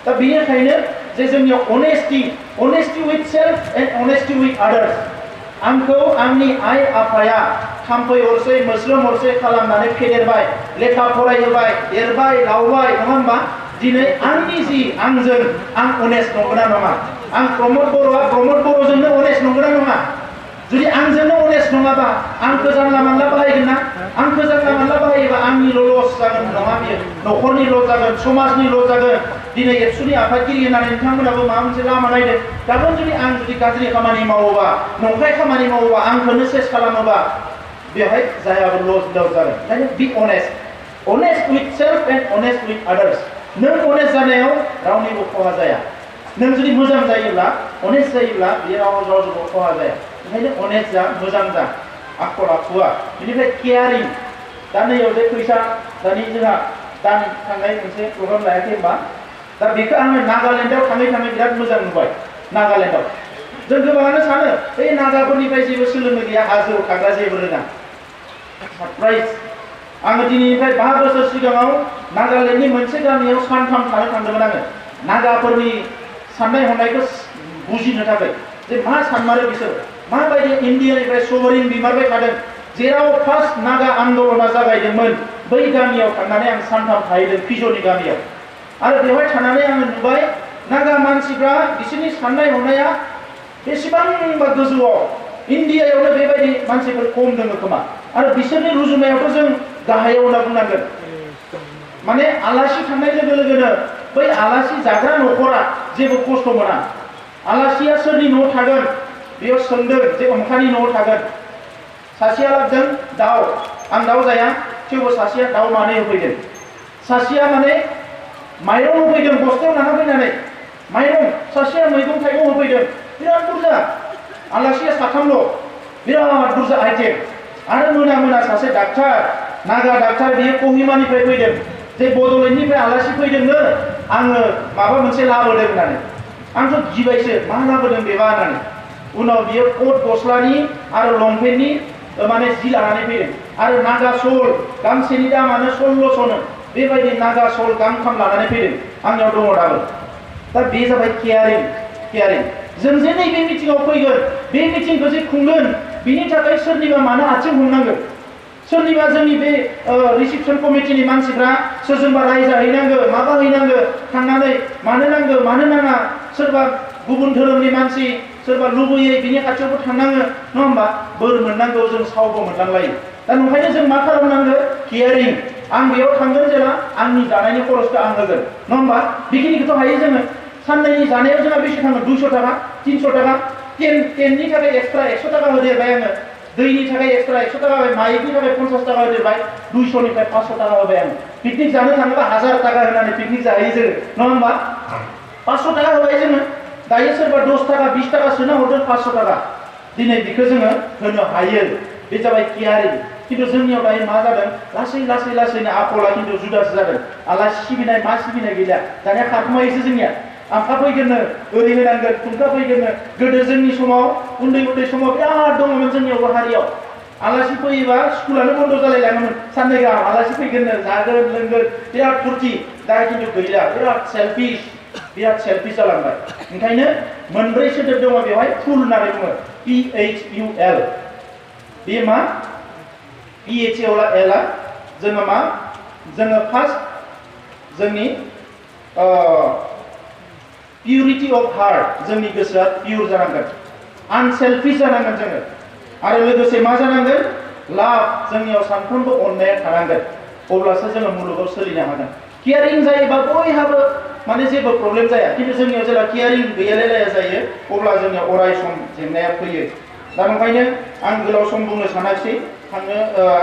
दा बेनिखायनो जे जोंनियाव अनेस्टि उइथ सेल्फ एन्ड अनेस्टि उइथ आदार्स आंखौ आंनि आइ आफाया थाम्फै अरसै मोस्रोम अरसै खालामनानै फेदेरबाय लेखा फरायहोबाय एरबाय लावबाय नङा होमबा दिनै आंनि जि आंजों आं अनेस्ट नंगौना नङा आं प्रमद बर'जोंनो अनेस्ट नंगौना नङा जुदि आंजोंनो अनेस्ट नङाबा आंखौ जानला मानला बाहायगोन ना आंखौ जानला मानला बाहायोबा आंनिल' लस जागोन नङा बियो न'खरनिल' जागोन समाजनिल' जागोन दिनै एबसुनि आफादगिरि होननानै नोंथांमोनाबो माबा मोनसे लामा नायदों गाबोन जुदि आं गाज्रि खामानि मावोबा नंखाय खामानि मावोबा आंखौनो सेस खालामोबा बेवहाय जायाबो लस जागोन ओंखायनो be honest with self and honest with others नों अनेस्ट जानायाव रावनिबो खहा जाया नों जुदि मोजां जायोब्ला अनेस्ट जायोब्ला बेयो रावजोंबो खहा जाया ओंखायनो अनेस्ट जा मोजां जा आखल आखुआ बेनिफ्राय केयारिं दा नैयाव जे फैसा दानि जोंहा दान थांनाय मोनसे प्रग्राम लायाखै होनबा दा बेखौ आङो नागालेण्डआव थाङै बिराद मोजां नुबाय नागालेण्डआव जों गोबाङानो सानो बे नागाफोरनिफ्राय जेबो सोलोंनो गैया हाजोआव थाग्रा जेबो रोङा सारप्राइज आङो दिनैनिफ्राय 5 बोसोर सिगाङाव नागालेण्डनि मोनसे गामियाव सानथाम थानो थांदोंमोन आङो नागाफोरनि साननाय हनायखौ बुजिनो थाखाय जे मा सानमारो बिसोर माबायदि इन्डियानिफ्राय सभरिन बिमारबाय थादों जेराव फार्स्ट नागा आन्दलना जागायदोंमोन बै गामियाव थांनानै आं सानथाम थाहैदों फिज'नि गामियाव आरो बेवहाय थानानै आङो नुबाय नागा मानसिफ्रा बिसोरनि साननाय हनाया बेसेबांबा गोजौआव इन्डियायावनो बेबायदि मानसिफोर खम दङ खोमा आरो बिसोरनि रुजुनायावथ' जों गाहायाव होनना बुंनांगोन माने आलासि थांनाय लोगो लोगोनो बै आलासि जाग्रा न'खरा जेबो खस्थ' मोना आलासिया सोरनि न'आव थागोन बेयाव सोंदों जे अमखानि न'आव थागोन सासेया लाबोदों दाउ आं दाउ जाया थेवबो सासेया दाउ मानै होफैदों सासेया माने माइरं होफैदों बस्थायाव लाना फैनानै माइरं सासेया मैगं थाइगं होफैदों बिराद बुरजा आलासिया साथामल' बिराद बुरजा आइटेम आरो मोना सासे डाक्टार नागा डाक्टार बियो कहिमानिफ्राय फैदों जे बड'लेण्डनिफ्राय आलासि फैदोंनो आङो माबा मोनसे लाबोदों होननानै आंथ' गिबायसो मा लाबोदों बेबा होननानै उनाव बियो कोट गस्लानि आरो लंपेन्टनि माने जि लानानै फैदों आरो नागा सल गांसेनि दामानो 1600नो बेबायदि नागा सल गांथाम लानानै फैदों आंनियाव दङ दाबो दा बे जाबाय केयारिं जों जे नैबे मिटिङाव फैगोन बे मिटिंखौ जे खुंगोन बिनि थाखाय सोरनिबा मानो आथिं हमनांगोन सोरनिबा जोंनि बे रिसेपसन कमिटिनि मानसिफ्रा सोरजोंबा रायजाहैनांगो माबा हैनांगो थांनानै मानो नांगो मानो नाङा सोरबा गुबुन धोरोमनि मानसि सोरबा लुबैयै बिनि खाथियावबो थांनाङो नङा होमबा बोर मोननांगौ जों सावबो मोनलांलायो दा ओंखायनो जों मा खालामनांगो केयारिं आं बेयाव थांगोन जेला आंनि जानायनि खरसखौ आं होगोन नङा होमबा बेखिनिखौथ' हायो जोङो साननैनि जानायाव जोंहा बेसे थाङो 200 टाका 300 टाका टेननि थाखाय एक्सट्रा 100 टाका होदेरबाय आङो दैनि थाखाय एक्सट्रा 100 टाका होबाय माइकनि थाखाय 50 टाका होदेरबाय 200 निफ्राय 500 टाका होबाय आं पिकनिक जानो थाङोबा 1000 टाका होनानै पिकनिक जाहैयो जोङो नङा होमबा 500 टाका होबाय जोङो दायो सोरबा 10 टाका 20 टाका सोना हरदों 500 टाका दिनै बेखौ जोङो होनो हायो बे जाबाय केयारिं किन्तु जोंनियाव दायो मा जादों लासैनो आखला किन्तु जुदासो जादों आलासि सिबिनाय मा सिबिनाय गैला दानिया खारखुमायोसो जोंनिया आमखा फैगोननो ओरै होनांगोन खुंखा फैगोननो गोदो जोंनि समाव उन्दै समाव बिराद दङमोन जोंनियाव हारियाव आलासि फैयोबा स्कुलानो बन्द जालायलाङोमोन साननै गाहाम आलासि फैगोननो जागोन लोंगोन बिराद फुरथि दा किन्तु गैला बिराद सेल्फिश जालांबाय ओंखायनो मोनब्रै सोदोब दङ बेवहाय फुल होननानै बुङो PHUL बे मा PHUL एला जोङो मा जोङो फार्स्ट जोंनि पिउरिटि अफ हार्ट जोंनि गोसोआ पिउर जानांगोन आनसेल्फिश जानांगोन जोङो आरो लोगोसे मा जानांगोन लाभ जोंनियाव सानफ्रोमबो अननाया थानांगोन अब्लासो जोङो मुलुगाव सोलिनो हागोन केयारिं जायोबा बयहाबो माने जेबो प्रब्लेम जाया किन्तु जोंनियाव जेब्ला केयारिं गैयालाया जायो अब्ला जोंनियाव अराय सम जेंनाया फैयो दा ओंखायनो आं गोलाव सम बुंनो सानाखिसै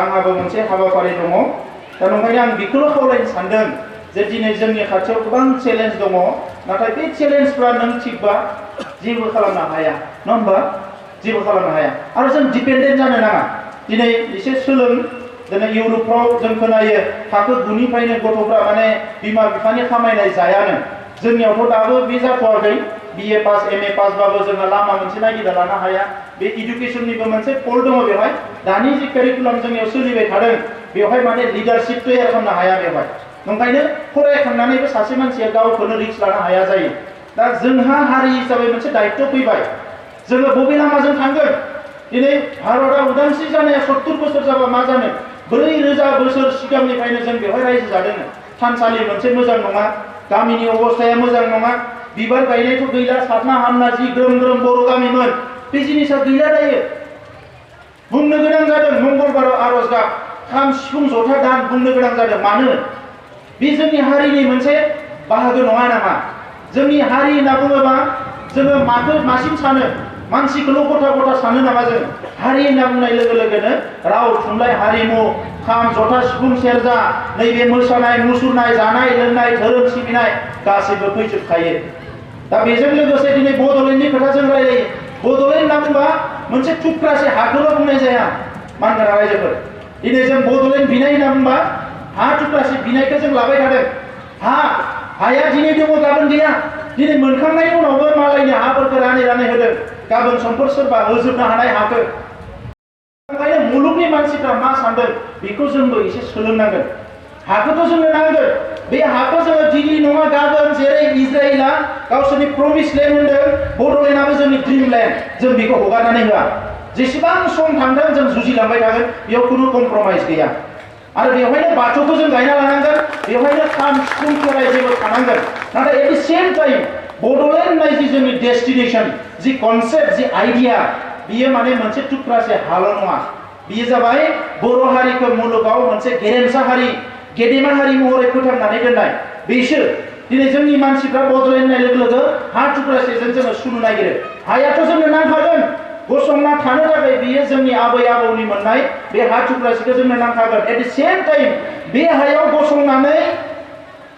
आंहाबो मोनसे हाबाफारि दङ दा ओंखायनो आं बेखौल' खावलायनो सानदों जे दिनै जोंनि खाथियाव गोबां चेलेन्ज दङ नाथाय बे चेलेन्जफ्रा नों थिगबा जेबो खालामनो हाया नङा होमबा जेबो खालामनो हाया आरो जों डिपेन्डेन्ट जानो नाङा दिनै एसे सोलों दिनै इउर'पफ्राव जों खोनायो थाखो 9निफ्रायनो गथ'फ्रा माने बिमा बिफानि खामायनाय जायानो जोंनियावथ' दाबो बे जाथ'वाखै BA पास MA पासबाबो जोङो लामा मोनसे नागिरना लानो हाया बे इडुकेसननिबो मोनसे फल्ट दङ बेवहाय दानि जि कारिकुलाम जोंनियाव सोलिबाय थादों बेवहाय माने लिडारशिप तैयार खालामनो हाया बेवहाय ओंखायनो फरायखांनानैबो सासे मानसिया गावखौनो रिस्क लानो हाया जायो दा जोंहा हारि हिसाबै मोनसे दायित्व फैबाय जोङो बबे लामाजों थांगोन दिनै भारतआ उदांस्रि जानाया 70 बोसोर जाबा मा जानो 4000 बोसोर सिगांनिफ्रायनो जों बेवहाय रायजो जादों थानसालि मोनसे मोजां नङा गामिनि अबस्थाया मोजां नङा बिबार गायनायथ' गैला सातना हामना जि ग्रोम ग्रोम बर' गामिमोन बे जिनिसा गैला दायो बुंनो गोनां जादों मंगलबाराव आर'ज गाब खाम सिफुं जथा दान बुंनो गोनां जादों मानो बे जोंनि हारिनि मोनसे बाहागो नङा नामा जोंनि हारि होनना बुङोबा जोङो मासिम सानो मानसिखौल' गथा गथा सानो नामा जों हारि होनना बुंनाय लोगो लोगोनो राव थुनलाइ हारिमु खाम जथा सिफुं सेरजा नैबे मोसानाय मुसुरनाय जानाय लोंनाय धोरोम सिबिनाय गासैबो फैजोबखायो दा बेजों लोगोसे दिनै बड'लेण्डनि खोथा जों रायलायो बड'लेण्ड होनना बुंबा मोनसे थुख्रासे हाखौल' बुंनाय जाया मानगोनां रायजोफोर दिनै जों बड'लेण्ड बिनाय होनना बुंबा हा थुख्रासे बिनायखौ जों लाबाय थादों हाया दिनै दङ गाबोन गैया दिनै मोनखांनायनि उनावबो मालायनि हाफोरखौ रानै होदों गाबोन समफोर सोरबा होजोबनो हानाय हाखौ ओंखायनो मुलुगनि मानसिफ्रा मा सानदों बेखौ जोंबो एसे सोलोंनांगोन हाखौथ' जोंनो नांगोन बे हाखौ जोङो दिनै नङा गाबोन जेरै इजराइलआ गावसोरनि प्रमिस लेन्ड होनदों बड'लेण्डआबो जोंनि ड्रिम लेन्ड जों बेखौ हगारनानै होआ जेसेबां सम थांदों जों जुजिलांबाय थागोन बेयाव खुनु कमप्रमाइज गैया आरो बेवहायनो बाथौखौ जों गायना लानांगोन बेवहायनो खाम सिफुं खेराइ जेबो थानांगोन नाथाय at the same time Bodoland होननाय जि जोंनि डेस्टिनेसन जि कनसेप्ट जि आइडिया बियो माने मोनसे थुख्रासे हाल' नङा बियो जाबाय बर' हारिखौ मुलुगाव मोनसे गेरेमसा हारि गेदेमा हारि महरै फोथांनानै दोननाय बेसो दिनै जोंनि मानसिफ्रा बड'लेण्ड होननाय लोगो लोगो हा थुख्रासेजों जोङो सुनो नागिरो हायाथ' जोंनो नांखागोन गसंना थानो थाखाय बियो जोंनि आबै आबौनि मोननाय बे हा थुख्रासेखौ जोंनो नांखागोन एट द सेम टाइम बे हायाव गसंनानै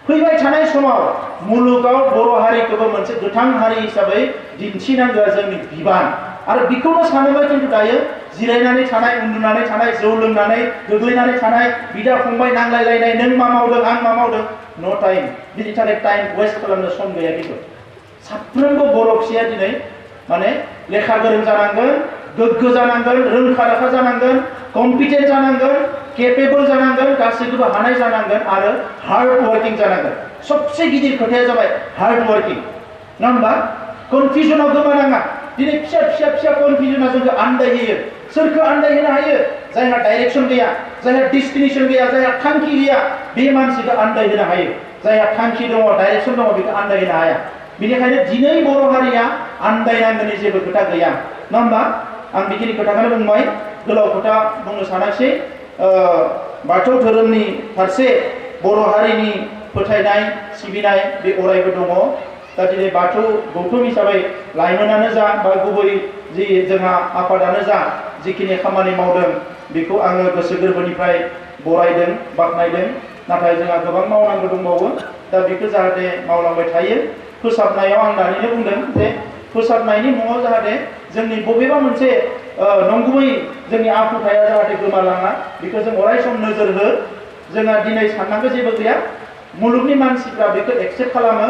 फैबाय थानाय समाव मुलुगाव बर' हारिखौबो मोनसे गोथां हारि हिसाबै दिन्थिनांगौआ जोंनि बिबान आरो बेखौनो सानोबा खिन्थु दायो जिरायनानै थानाय उन्दुनानै थानाय जौ लोंनानै गोग्लैनानै थानाय बिदा फंबाय नांलायलायनाय नों मा मावदों आं मा मावदों नो टाइम बिनि थाखाय टाइम वेस्ट खालामनो सम गैया खिन्थु साफ्रोमबो बर' फिसाया दिनै माने लेखा गोरों जानांगोन गोग्गो जानांगोन रोंखा राखा जानांगोन कम्पिटेन्ट जानांगोन केपेबल जानांगोन गासैखौबो हानाय जानांगोन आरो हार्ड वर्किं जानांगोन सबसे गिदिर खोथाया जाबाय हार्ड वर्किं नङा होमबा कनफिउजनाव गोमानाङा दिनै फिसा कनफिउजना जोंखौ आन्दायहोयो सोरखौ आन्दायहोनो हायो जायहा डाइरेक्सन गैया जायहा डेस्टिनेसन गैया जायहा थांखि गैया बे मानसिखौ आन्दायहोनो हायो जायहा थांखि दङ डाइरेक्सन दङ बेखौ आन्दायहोनो हाया बेनिखायनो दिनै बर' हारिया आन्दायनांगौनि जेबो खोथा गैया नङा होमबा आं बेखिनि खोथाखौनो बुंबाय गोलाव खोथा बुंनो सानाखिसै बाथौ धोरोमनि फारसे बर' हारिनि फोथायनाय सिबिनाय बे अरायबो दङ दा दिनै बाथौ गौथुम हिसाबै लाइमोनानो जा बा गुबै जि जोंहा आफादानो जा जिखिनि खामानि मावदों बेखौ आङो गोसो गोरबोनिफ्राय बरायदों बाख्नायदों नाथाय जोंहा गोबां मावनांगौ दंबावो दा बेखौ जाहाथे मावलांबाय थायो फोसाबनायाव आं दानिनो बुंदों जे फोसाबनायनि मुङाव जाहाथे जोंनि बबेबा मोनसे नंगुबै जोंनि आखुथाया जाहाथे गोमालाङा बेखौ जों अराय सम नोजोर हो जोंहा दिनै साननांगौ जेबो गैया मुलुगनि मानसिफ्रा बेखौ एक्सेप्ट खालामो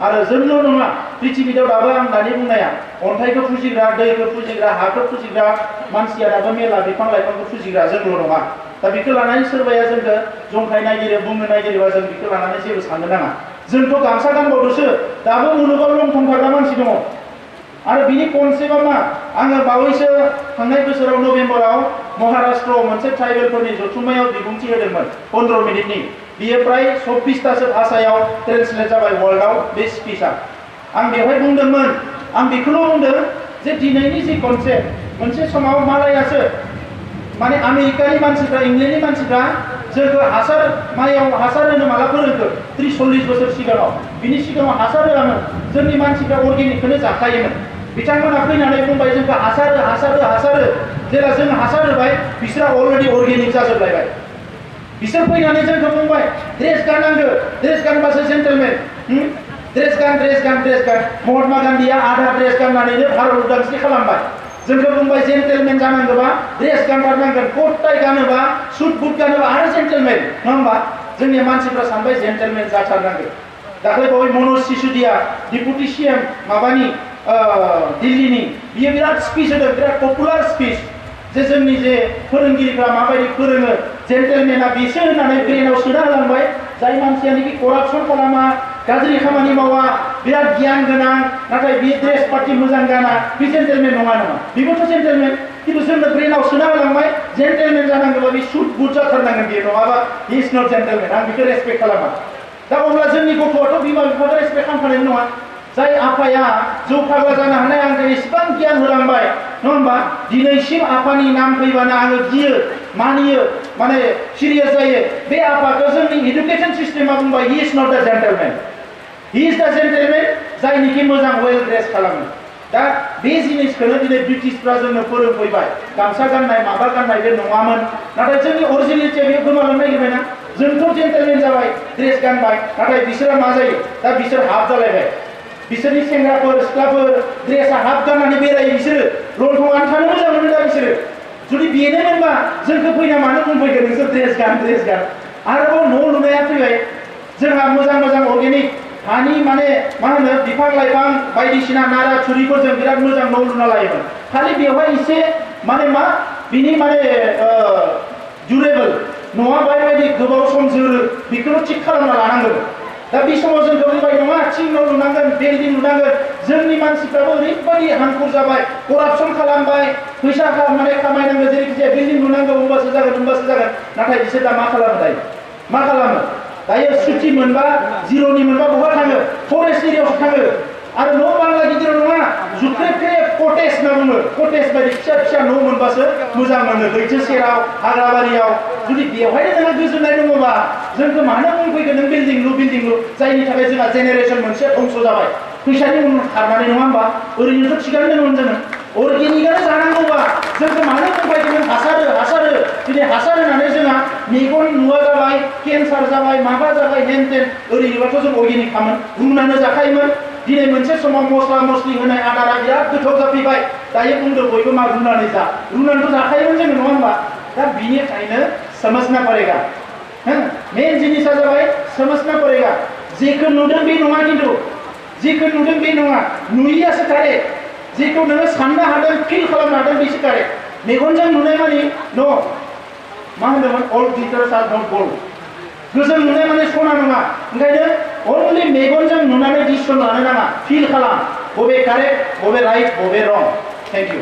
आरो जोंल' नङा पृथिबीयाव दाबो आं दानि बुंनाया अन्थाइखौ फुजिग्रा दैखौ फुजिग्रा हाखौ फुजिग्रा मानसिया दाबो मेला बिफां लाइफांखौ फुजिग्रा जोंल' नङा दा बेखौ लानानै सोरबाया जोंखौ जंखाय नागिरो बुंनो नागिरोबा जों बेखौ लानानै जेबो साननो नाङा जोंथ' गामसा गानबावदोंसो दाबो मुलुगाव लंथं थाग्रा मानसि दङ आरो बिनि कनसेप्टआ मा आङो बावैसो थांनाय बोसोराव नभेम्बराव महाराष्ट्रआव मोनसे ट्राइबेलफोरनि जथुम्मायाव बिबुंथि होदोंमोन 15 मिनिटनि बियो प्राय 24तासो भाषायाव ट्रेन्सलेट जाबाय वर्ल्डआव बे स्पिचआ आं बेवहाय बुंदोंमोन आं बेखौल' बुंदों जे दिनैनि जि कनसेप्ट मोनसे समाव मालायासो माने आमेरिकानि मानसिफ्रा इंलेन्डनि मानसिफ्रा जोंखौ हासार माइयाव हासार होनो माला फोरोंखो 30-40 बोसोर सिगाङाव बिनि सिगाङाव हासार होआमोन जोंनि मानसिफ्रा अर्गेनिकखौनो जाखायोमोन बिथांमोना फैनानै बुंबाय जोंखौ हासार हो जेला जों हासार होबाय बिसोरा अलरेडि अर्गेनिक जाजोबलायबाय बिसोर फैनानै जोंखौ बुंबाय ड्रेस गाननांगौ, ड्रेस गानबासो जेन्टेलमेन, ड्रेस गान ड्रेस गान ड्रेस गान। महात्मा गान्धीया आधा ड्रेस गाननानैनो भारत उदांस्रि खालामबाय। जोंखौ बुंबाय जेन्टेलमेन जानांगौबा ड्रेस गानथारनांगोन, कोट टाइ गानोबा सुट बुट गानोबा आरो जेन्टेलमेन, नङा होमबा? जोंनि मानसिफ्रा सानबाय जेन्टेलमेन जाथारनांगौ। दाख्लै बावै मनज सिसोदिया डिपुटि सिएम माबानि दिल्लीनि, बियो बिराद स्पिच होदों, बिराद पपुलार स्पिच, जे जोंनि जे फोरोंगिरिफ्रा माबायदि फोरोङो, जेन्टेलमेना बेसो होननानै ब्रेनाव सोना होलांबाय। जाय मानसियानोखि करापसन खालामा, गाज्रि खामानि मावा, बिराद गियान गोनां, नाथाय बे ड्रेस पार्टि मोजां गाना, बे जेन्टेलमेन नङा नङा। बेबोथ' जेन्टेलमेन, खिन्थु जोंनो ब्रेनाव सोना होलांबाय जेन्टेलमेन जानांगौबा बे सुट बुट जाथारनांगोन, बे नङाबा हि इज नट जेन्टेलमेन। आं बेखौ रेसपेक्ट खालामा। दा अब्ला जोंनि गथ'आथ' बिमा बिफाखौ रेसपेक्ट खालामखानाय नङा। जाय आफाया जौ फाग्ला जानो हानाय आंखौ एसेबां गियान होलांबाय, नङा होमबा? दिनैसिम आफानि नाम फैबानो आङो गियो, मानियो, माने सिरियास जायो। बे आफाखौ जोंनि इडुकेसन सिस्टेमा बुंबाय he is not the gentlemen, he is द जेन्टेलमेन जायनिखि मोजां वेल ड्रेस खालामो। दा बे जिनिसखौनो दिनै ब्रिटिशफ्रा जोंनो फोरोंफैबाय। गामसा गाननाय माबा गाननाय बे नङामोन, नाथाय जोंनि अरिजिनेलिटिया बे गोमालांनो नागिरबायना। जोंथ' जेन्टेलमेन जाबाय, ड्रेस गानबाय, नाथाय बिसोरा मा जायो? दा बिसोर हाफ जालायबाय। बिसोरनि सेंग्राफोर सिख्लाफोर ड्रेसा हाफ गाननानै बेरायो, बिसोरो लंथंआनो थानो मोजां मोनो। दा बिसोरो जुदि बेनो मोनबा जोंखौ फैना मानो बुंफैगोन नोंसोर ड्रेस गान ड्रेस गान। आरोबाव न' लुनाया फैबाय, जोंहा मोजां मोजां अर्गेनिक हानि माने मा होनो बिफां लाइफां बायदिसिना नारा थुरिफोरजों बिराद मोजां न' लुना लायोमोन। खालि बेवहाय एसे माने मा बिनि माने ड्युरेबल न'आ बायबायदि गोबाव सम जोरो, बेखौल' थिग खालामना लानांगौ। दा बे समाव जोंखौ बुंबाय नङा थिं न' लुनांगोन, बिल्डिं लुनांगोन। जोंनि मानसिफ्राबो ओरैबायदि हांखुर जाबाय, करापसन खालामबाय, फैसा माने खामायनांगौ, जेरैखि जाया बिल्डिं लुनांगौ, होमबासो जागोन होमबासो जागोन। नाथाय बिसोर दा मा खालामो दायो? मा खालामो दायो? सुथि मोनबा जिर'नि मोनबा बहा थाङो? फरेस्ट एरियायावसो थाङो। आरो न' बांला गिदिर नङा, जुख्रेब कटेज होनना बुङो। कटेज बायदि फिसा फिसा न' मोनबासो मोजां मोनो, लैथो सेराव, हाग्राबारियाव। जुदि बेवहायनो नोंहा गोजोननाय दङबा जोंखौ मानो बुंफैगोन नों बिल्डिं लु बिल्डिं लु? जायनि थाखाय जोंहा जेनेरेसन मोनसे धंस जाबाय, फैसानि उन खारनानै, नङा होमबा? ओरैनोथ' थिगानो दंमोन जोङो, अर्गेनिकआनो जानांगौबा जोंखौ मानो बुंफैगोन नों हासार हो? दिनै हासार होनानै जोंहा मेगन नुवा जाबाय, केन्सार जाबाय, माबा जाबाय, हेन टेन। ओरैनोबाथ' जों अर्गेनिक खामोन, रुनानै जाखायोमोन। दिनै मोनसे समाव मस्ला मस्लि होनाय आदारा बिराद गोथाव जाफैबाय। दायो बुंदों बयबो मा रुनानै जा, रुनानैथ' जाखायोमोन जोङो, नङा होमबा? दा बिनिखायनो समझना पड़ेगा। मेन जिनिसा जाबाय समझना पड़ेगा। जेखौ नुदों बे नङा, खिन्थु जेखौ नुदों बे नङा, नुयियासो कारेक्ट। जेखौ नोङो साननो हादों, फिल खालामनो हादों, बेसो कारेक्ट। मेगनजों नुनाय माने न' मा होनदोंमोन? अल ग्लिटार्स आर नट गोल्ड। गोजों नुनाय माने सना नङा। ओंखायनो अनलि मेगनजों नुनानै डिसिसन लानो नाङा, फिल खालाम, बबे कारेक्ट, बबे राइट, बबे रं। Thank you.